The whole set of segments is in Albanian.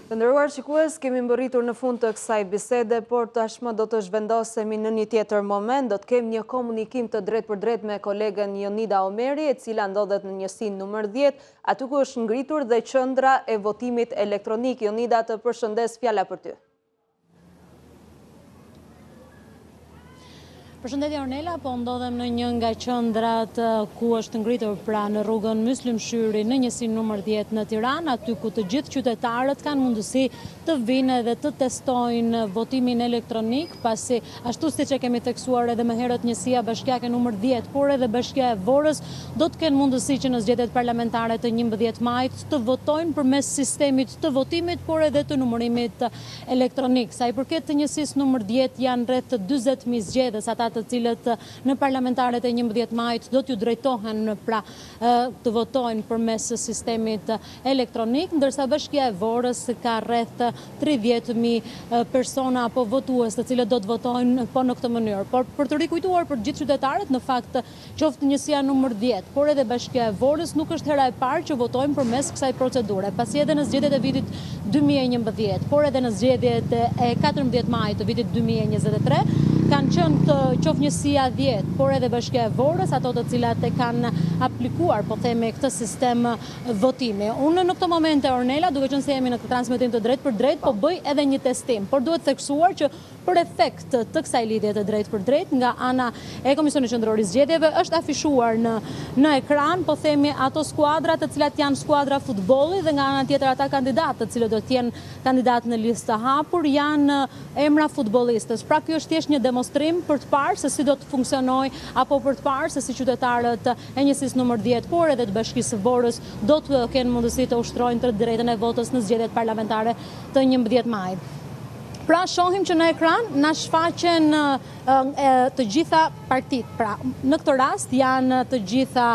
Të nderuar shikues, kemi mbërritur në fund të kësaj bisede, por tashmë do të zhvendosemi në një tjetër moment. Do të kemi një komunikim të drejtpërdrejtë me kolegen Jonida Omeri, e cila ndodhet në njësinë numër 10, aty ku është ngritur dhe qendra e votimit elektronik. Jonida, të përshëndes, fjala për ty. Përshëndetje Ornela, po ndodhem në një nga qendrat ku është ngritur pra në rrugën Myslym Shyri në njësinë numër 10 në Tiranë, aty ku të gjithë qytetarët kanë mundësi të vijnë edhe të testojnë votimin elektronik, pasi ashtu siç e kemi theksuar edhe më herët njësia bashkiake numër 10, por edhe bashkia e Vorës do të kenë mundësi që në zgjedhjet parlamentare të 11 majit të votojnë përmes sistemit të votimit, por edhe të numërimit elektronik. Sa i përket të njësisë numër 10 janë rreth 40.000 zgjedhës, ata të cilët në parlamentaret e 11 majit do t'ju drejtohen pra të votojnë përmes sistemit elektronik, ndërsa bashkia e Vorës ka rreth 30.000 persona apo votues të cilët do të votojnë po në këtë mënyrë. Por për të rikujtuar për gjithë qytetarët, në fakt Qoftë njësia numër 10, por edhe Bashkia e Vorës nuk është hera e parë që votojmë përmes kësaj procedure, pasi edhe në zgjedhjet e vitit 2011, por edhe në zgjedhjet e 14 majit të vitit 2023, kanë qenë të qoftë njësia 10, por edhe Bashkia e Vorës, ato të cilat e kanë aplikuar, po themi, këtë sistem votimi. Unë në këto momente, Ornela, duke qenë se jemi në këtë transmetim të drejtpërdrejtë, po bëj edhe një testim, por duhet theksuar që Për efekt të kësaj lidhje të drejtpërdrejtë nga ana e Komisionit Qendror i Zgjedhjeve është afishuar në në ekran, po themi ato skuadra të cilat janë skuadra futbolli dhe nga ana tjetër ata kandidatë të cilët do të jenë kandidatë në listë të hapur janë emra futbollistësh. Pra ky është thjesht një demonstrim për të parë se si do të funksionojë apo për të parë se si qytetarët e njësisë numër 10, por edhe të Bashkisë së Vorës do të kenë mundësi të ushtrojnë të drejtën e votës në zgjedhjet parlamentare të 11 majit. Pra shohim që në ekran na shfaqen të gjitha partitë. Pra, në këtë rast janë të gjitha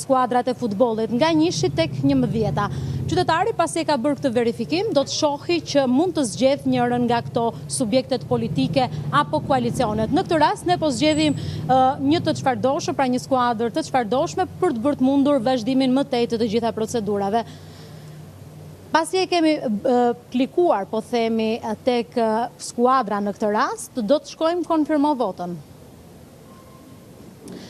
skuadrat e futbollit, nga njëshi tek njëmbëdhjeta. Qytetari pasi e ka bërë këtë verifikim, do të shohi që mund të zgjedhë njërën nga këto subjektet politike apo koalicionet. Në këtë rast ne po zgjedhim një të çfarëdoshme, pra një skuadër të çfarëdoshme për të bërë të mundur vazhdimin më tej të të gjitha procedurave. Pasi e kemi klikuar, po themi, tek skuadra në këtë rast, do të shkojmë konfirmo votën.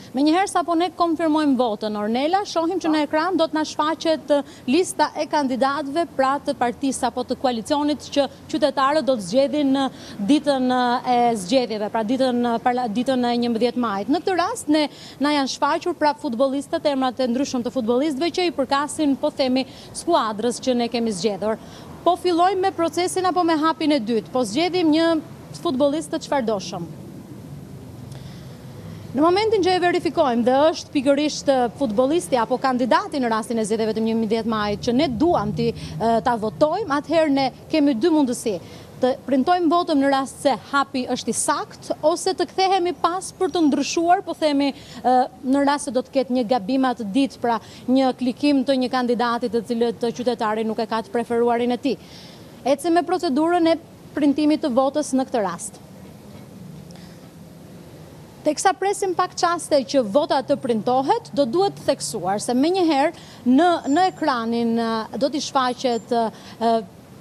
Menjëherë sapo ne konfirmojmë votën, Ornela, shohim që në ekran do të na shfaqet lista e kandidatëve pra të partisë apo të koalicionit që qytetarët do të zgjedhin në ditën e zgjedhjeve, pra ditën, ditën e 11 majit. Në këtë rast ne na janë shfaqur pra futbollistët, emrat e ndryshëm të futbollistëve që i përkasin, po themi, skuadrës që ne kemi zgjedhur. Po fillojmë me procesin apo me hapin e dytë, po zgjedhim një futbollist të çfarëdoshëm. Në momentin që e verifikojmë dhe është pikërisht futbollisti apo kandidati në rastin e zgjedhjeve të 11 majit që ne duam t'i ta votojmë, atëherë ne kemi dy mundësi. Të printojmë votën në rast se hapi është i saktë ose të kthehemi pas për të ndryshuar, po themi në rast se do të ketë një gabim atë ditë, pra një klikim të një kandidati të cilët qytetari nuk e ka të preferuarin e tij. Ecim me procedurën e printimit të votës në këtë rast. Teksa presim pak çaste që vota të printohet, do duhet theksuar se menjëherë në në ekranin do t'i shfaqet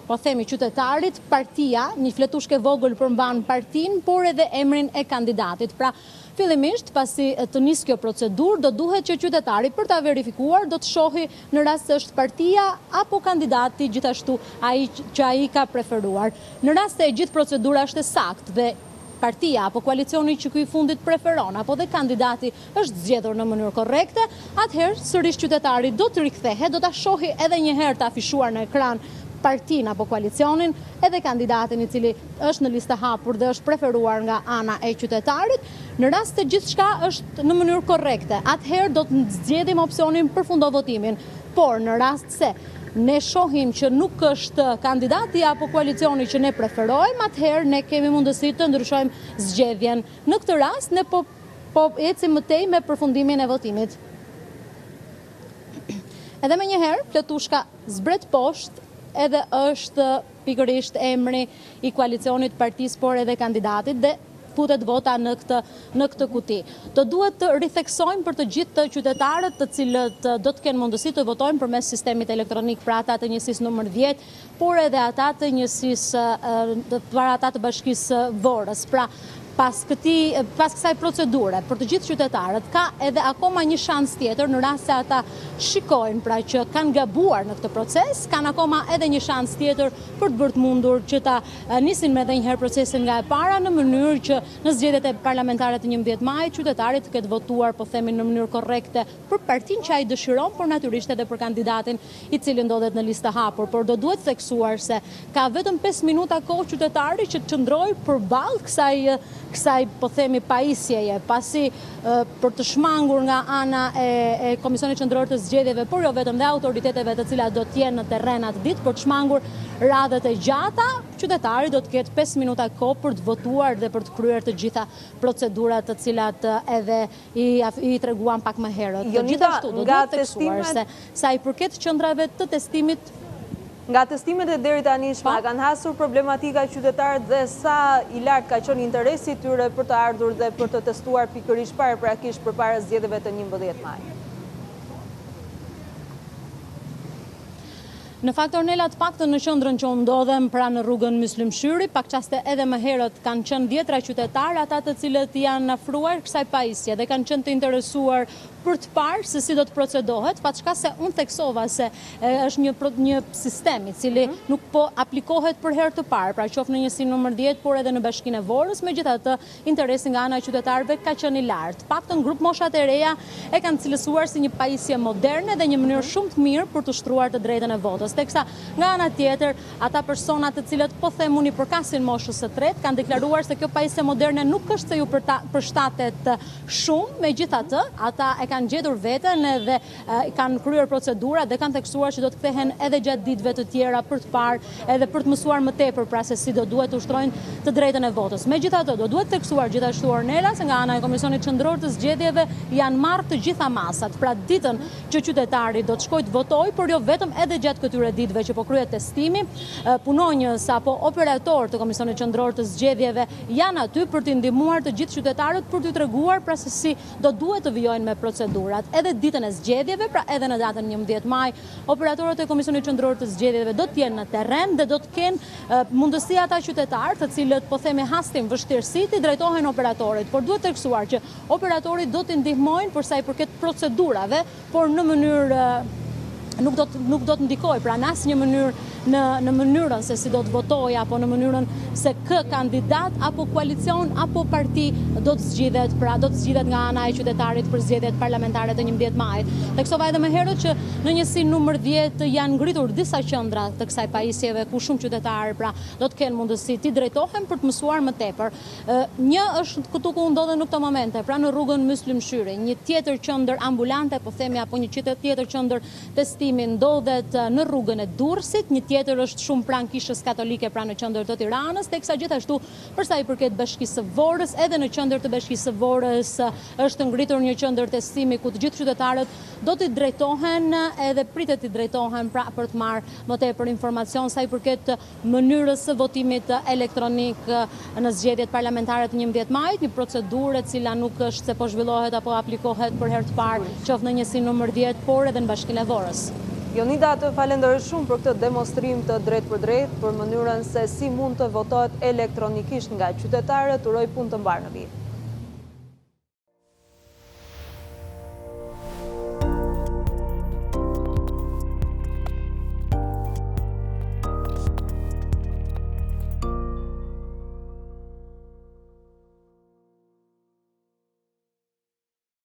po themi qytetarit, partia, një fletushkë e vogël përmban partinë, por edhe emrin e kandidatit. Pra, fillimisht, pasi të nisë kjo procedurë, do duhet që qytetari për ta verifikuar do të shohi në rast se është partia apo kandidati gjithashtu ai që ai ka preferuar. Në rast se e gjithë procedura është e saktë dhe partia apo koalicioni që ky i fundit preferon apo dhe kandidati është zgjedhur në mënyrë korrekte, atëherë sërish qytetari do të rikthehet, do ta shohi edhe një herë të afishuar në ekran partinë apo koalicionin, edhe kandidatin i cili është në listë të hapur dhe është preferuar nga ana e qytetarit. Në rast se gjithçka është në mënyrë korrekte, atëherë do të zgjedhim opsionin përfundo votimin. Por në rast se ne shohim që nuk është kandidati apo koalicioni që ne preferojmë, atëherë ne kemi mundësi të ndryshojmë zgjedhjen. Në këtë rast ne po po ecim më tej me përfundimin e votimit. Edhe menjëherë, fletushka zbret poshtë edhe është pikërisht emri i koalicionit partisë, por edhe kandidatit dhe futet vota në këtë në këtë kuti. Do duhet të ritheksojmë për të gjithë qytetarët të cilët do të kenë mundësi të votojnë përmes sistemit elektronik, pra ata të njësisë numër 10, por edhe ata të njësisë, pra ata të bashkisë së Vorës. Pra, pas këtij, pas kësaj procedure, për të gjithë qytetarët, ka edhe akoma një shans tjetër në rast se ata shikojnë pra që kanë gabuar në këtë proces, kanë akoma edhe një shans tjetër për të bërë të mundur që ta nisin me edhe një herë procesin nga e para në mënyrë që Në zgjedhjet e parlamentare të 11 majit, qytetari të ketë votuar, po themi në mënyrë korrekte, për partinë që ai dëshiron, por natyrisht edhe për kandidatin i cili ndodhet në listë të hapur. Por do duhet theksuar se ka vetëm 5 minuta kohë qytetari që të qëndrojë përballë kësaj kësaj po themi pajisjeje, pasi për të shmangur nga ana e, e Komisionit Qendror të Zgjedhjeve, por jo vetëm dhe autoriteteve të cilat do të jenë në terren atë ditë për të shmangur radhët e gjata, Qytetari do të ketë 5 minuta kohë për të votuar dhe për të kryer të gjitha procedurat të cilat edhe i, i treguam pak më herët. Gjithashtu, do duhet theksuar se sa i përket qendrave të testimit Nga testimet e deritanishme, po. a kanë hasur problematika qytetarët dhe sa i lartë ka qenë interesi i tyre për të ardhur dhe për të testuar pikërisht paraprakisht përpara zgjedhjeve të 11 majit? Në fakt Ornela të paktën në qendrën që unë ndodhem pra në rrugën Myslym Shyri, pak çaste edhe më herët kanë qenë dhjetra qytetarë ata të cilët janë afruar kësaj pajisje dhe kanë qenë të interesuar për të parë se si do të procedohet, paçka se unë theksova se është një një sistem i cili mhm. nuk po aplikohet për herë të parë, pra qoftë në njësinë numër 10, por edhe në bashkinë e Vorës, megjithatë Interesi nga ana e qytetarëve ka qenë i lartë. Të paktën grupmoshat e reja e kanë cilësuar si një pajisje moderne dhe një mënyrë shumë të mirë për të ushtruar të drejtën e votës. Teksa nga ana tjetër, ata persona të cilët po them unë i përkasin moshës së tretë kanë deklaruar se kjo pajisje moderne nuk është se ju përshtatet shumë, megjithatë, ata e kanë gjetur veten dhe kanë kryer procedurat dhe kanë theksuar që do të kthehen edhe gjatë ditëve të tjera për të parë edhe për të mësuar më tepër pra se si do duhet të ushtrojnë të drejtën e votës. Megjithatë, do duhet theksuar gjithashtu Ornela se nga ana e Komisionit Qendror të Zgjedhjeve janë marrë të gjitha masat, pra ditën që qytetari do të shkojë të votojë, por jo vetëm edhe gjatë këtyre ditëve që po kryhet testimi, punonjës apo operatorë të Komisionit Qendror të Zgjedhjeve janë aty për t'i ndihmuar të gjithë qytetarët për t'u treguar pra se si do duhet të vijojnë me procedurat. Edhe ditën e zgjedhjeve, pra edhe në datën 11 maj, operatorët e Komisionit Qendror të Zgjedhjeve do të jenë në terren dhe do të kenë mundësi ata qytetarë, të cilët po themi hasin vështirësi t'i drejtohen operatorit, por duhet theksuar që operatori do t'i ndihmojnë për sa i përket procedurave, por në mënyrë nuk do të nuk do të ndikojë pra në asnjë mënyrë në në mënyrën se si do të votojë apo në mënyrën se kë kandidat apo koalicion apo parti do të zgjidhet, pra do të zgjidhet nga ana e qytetarit për zgjedhjet parlamentare të 11 majit. Theksova edhe më herët që në njësinë numër 10 janë ngritur disa qendra të kësaj pajisjeve ku shumë qytetarë pra do të kenë mundësi t'i drejtohen për të mësuar më tepër. Një është këtu ku ndodhem në këto momente, pra në rrugën Myslym Shyri. Një tjetër qendër ambulante, po themi apo një tjetër qendër testimi ndodhet në rrugën e Durrësit, një tjetër është shumë pranë Kishës Katolike, pra në qendër të Tiranës, teksa gjithashtu për sa i përket Bashkisë së Vorës, edhe në qendër të Bashkisë së Vorës është ngritur një qendër testimi ku të gjithë qytetarët do t'i drejtohen edhe pritet t'i drejtohen pra për të marrë më tepër informacion sa i përket mënyrës së votimit elektronik në zgjedhjet parlamentare të 11 majit, një procedurë e cila nuk është se po zhvillohet apo aplikohet për herë të parë, qoftë në njësinë numër 10, por edhe në Bashkinë e Vorës. Jonida, të falenderoj shumë për këtë demonstrim të drejtpërdrejtë, për mënyrën se si mund të votohet elektronikisht nga qytetarët, uroj punë të mbarë në vijim.